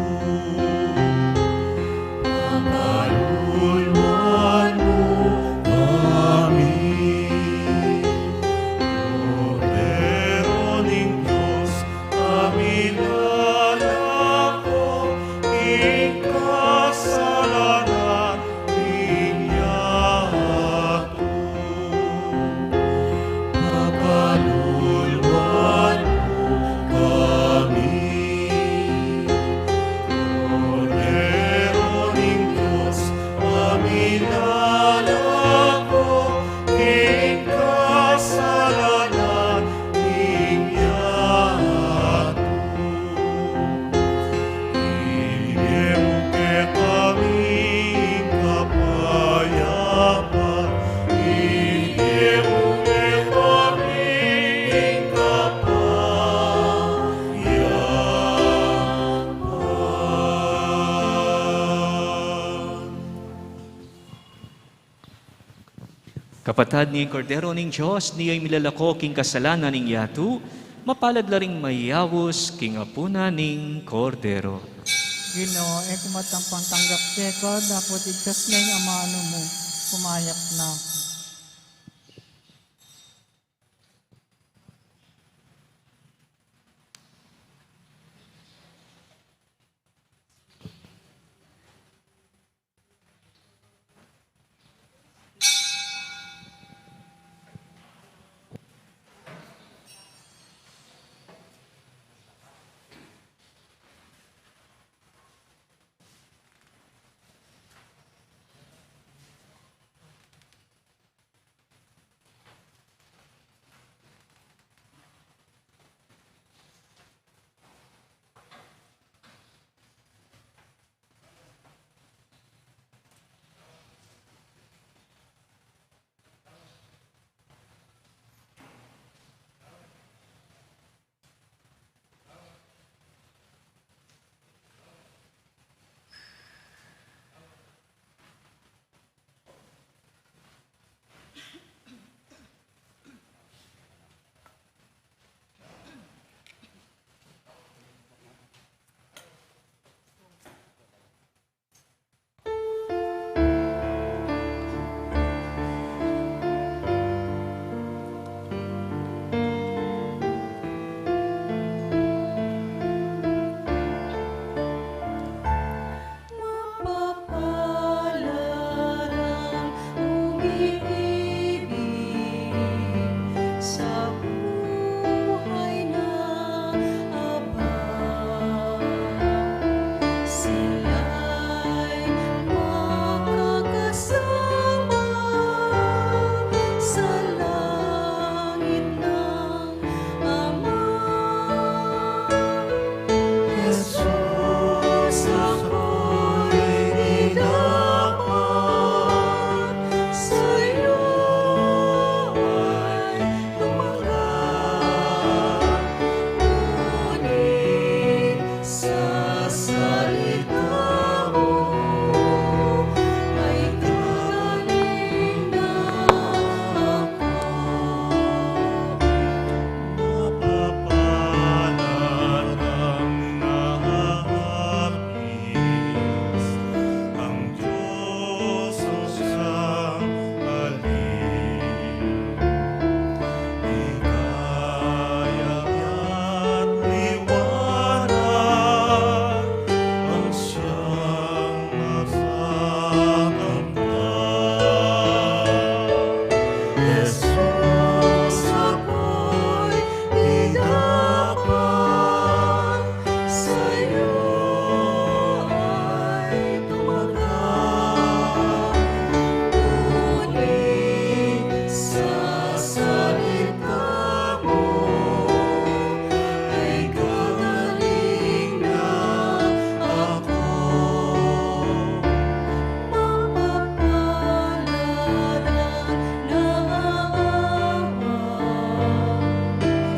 Patad ning Kordero ning Dios, nia ing milalako king kasalanan ning yatu, mapalad la ring mayaus king apunan ning Kordero. Ginu, e ku matampang tanggap keka, dapot igkas mu ing amanu mu, kumayap na ku. Mapapalad ang umiibig sa buhay na abang. Sila'y makakasama sa langit ng Ama. Jesus, ako'y di dapat sa'yo ay tumanggap, ngunit sa salita mo ay gagaling na ako. Mapapalad ang nangangakis, ang Diyos ang siyang alin. Ligaya at liwanag ang siyang matatangkap. Jesus, ako'y di dapat sa'yo ay tumanggap, ngunit sa salita mo ay gagaling na ako. Mapapalad ang naawa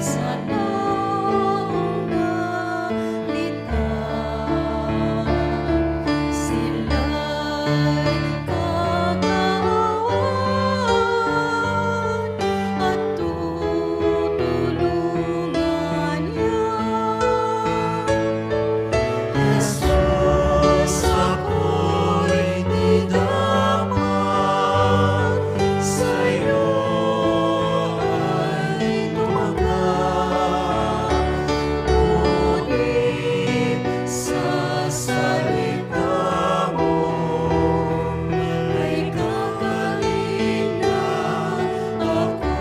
sa taong nalita. Sila'y kakaawaan at tutulungan niya. Jesus, ako'y di dapat sa'yo ay tumanggap, ngunit sa salita mo ay gagaling na ako.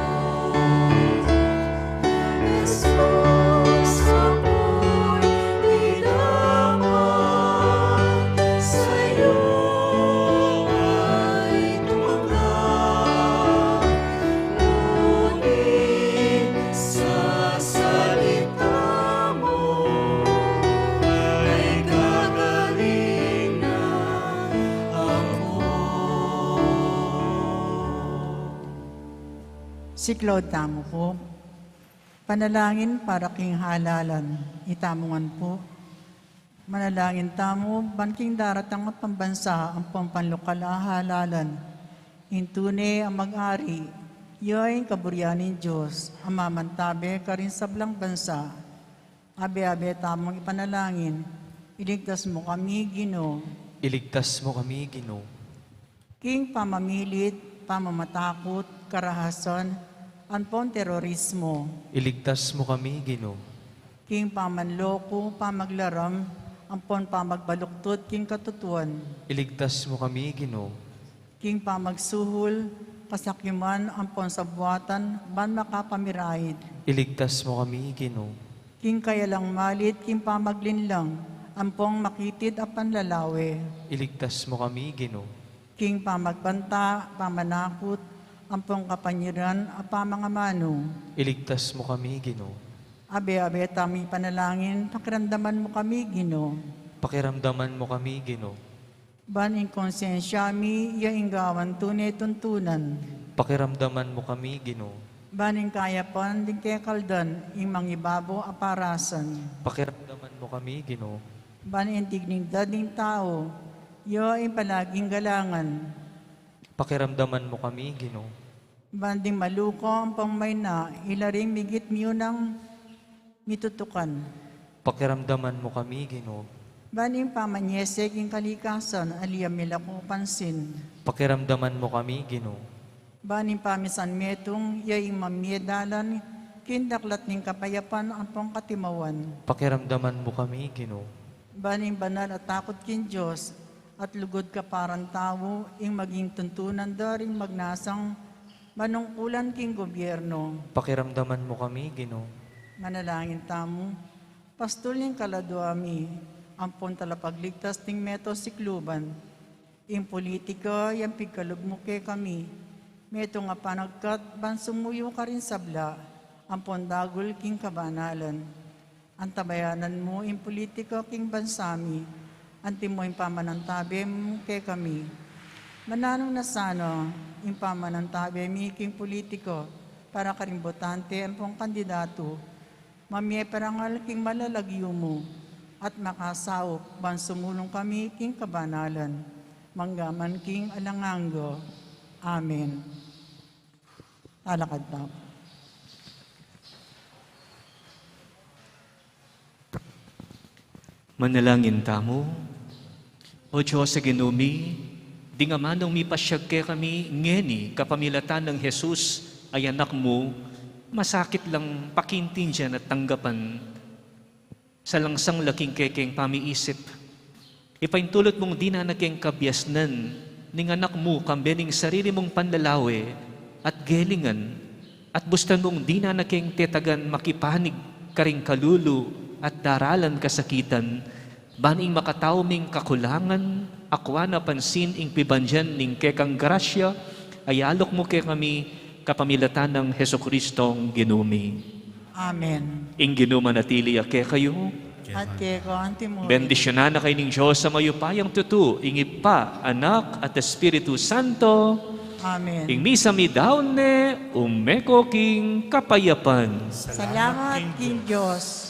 Jesus, ako'y di dapat sa'yo ay tumanggap, ngunit sa salita mo ay gagaling na ako. Siklaud tamu pu. Panalangin para king halalan. Itamu ngan pu. Manalangin tamu, ban king daratang a pambansa ampong panlokal a halalan, ing tune a mag-ari Iya ing kaburian ning Dios, a mamantabe karing sablang bansa. Abe-abe tamung ipanalangin, iligtas mu kami, Ginu. Iligtas mu kami, Ginu. King pamamilit, pamamatakut, karahasan, ampon terorismo. Iligtas mu kami, Ginu. King pamanloko, pamaglaram, ampon pamagbaluktot king katutuan. Iligtas mu kami, Ginu. King pamagsuhul, kasakiman, ampon sabuatan, ban makapamiraid. Iligtas mu kami, Ginu. King kayalang malit, king pamaglinlang, ampon makitid a panlalawe. Iligtas mu kami, Ginu. King pamagbanta, pamanakut, ampon kapanyiran a pamangamanu. Iligtas mu kami, Ginu. Abe-abe tamung ipanalangin, pakiramdaman mu kami, Ginu. Pakiramdaman mu kami, Ginu. Ban ing konsensya mi, iya ing gawan tune tuntunan. Pakiramdaman mu kami, Ginu. Ban ing kayapan ding kekaldan, ing mangibabo a parasan. Pakiramdaman mu kami, Ginu. Ban ing dignidad ning tau, iya ing palaging galangan. Pakiramdaman mu kami, Ginu. Ban ding maluko ampong mayna, ila ring migit miyunang mitutukan. Pakiramdaman mu kami, Ginu. Ban ing pamanyesek ing kalikasan, ali a milako pansin. Pakiramdaman mu kami, Ginu. Ban ing pamisan metung, iya ing mamie dalan, king daklat ning kapayapan ampong katimawan. Pakiramdaman mu kami, Ginu. Ban ing banal a takut king Dios, at lugud kaparan tau, ing maging tuntunan da ring magnasang manungkulan king gobyerno. Pakiramdaman mu kami, Ginu. Manalangin tamu, pastul ning kaladua mi, ampon talapagligtas ning meto sikluban. Ing politika, yang pigkalub mu kekami, metung a panagkat ban sumuyu karing sabla, ampon dagul king kabanalan. Antabayanan mu ing politika king bansa mi, antimo ing pamanantabe mu kekami. Mananu na sana ing pamanantabe mi king politika para karing botante ampong kandidatu. Mamie parangal king malalagyu mu, at makasaup ban sumulung kami king kabanalan, manggaman king alang angga. Amen. Talakad tamu. Manalangin tamu. O Dios a Ginu mi, ding amanung mipasyag kekami ngeni kapamilatan nang Jesus a Anak mu, masakit lang pakiintindian at tanggapan. Salangsang la king kekeng pamiisip, ipaintulot mung dinan na keng kabiasnan ning Anak mu kambe ning sarili mung panlalawe at gelingan, at bustan mung dinan na keng tetagan makipanig karing kalulu at daralan kasakitan, ban ing makatau ming kakulangan, akua na pansin ing pibandian ning kekang grasya a iyalok mu kekami kapamilatan nang Jesucristong Ginu mi. Amen. Ing Ginu manatili ya kekayu. At keka antimurin. Bendisyunan na kayu ning Dios a mayupayang tutu, ing Ibpa, Anak, at Espiritu Santo. Amen. Ing misa mi daun ne, ume ko king kapayapan. Salamat king Dios.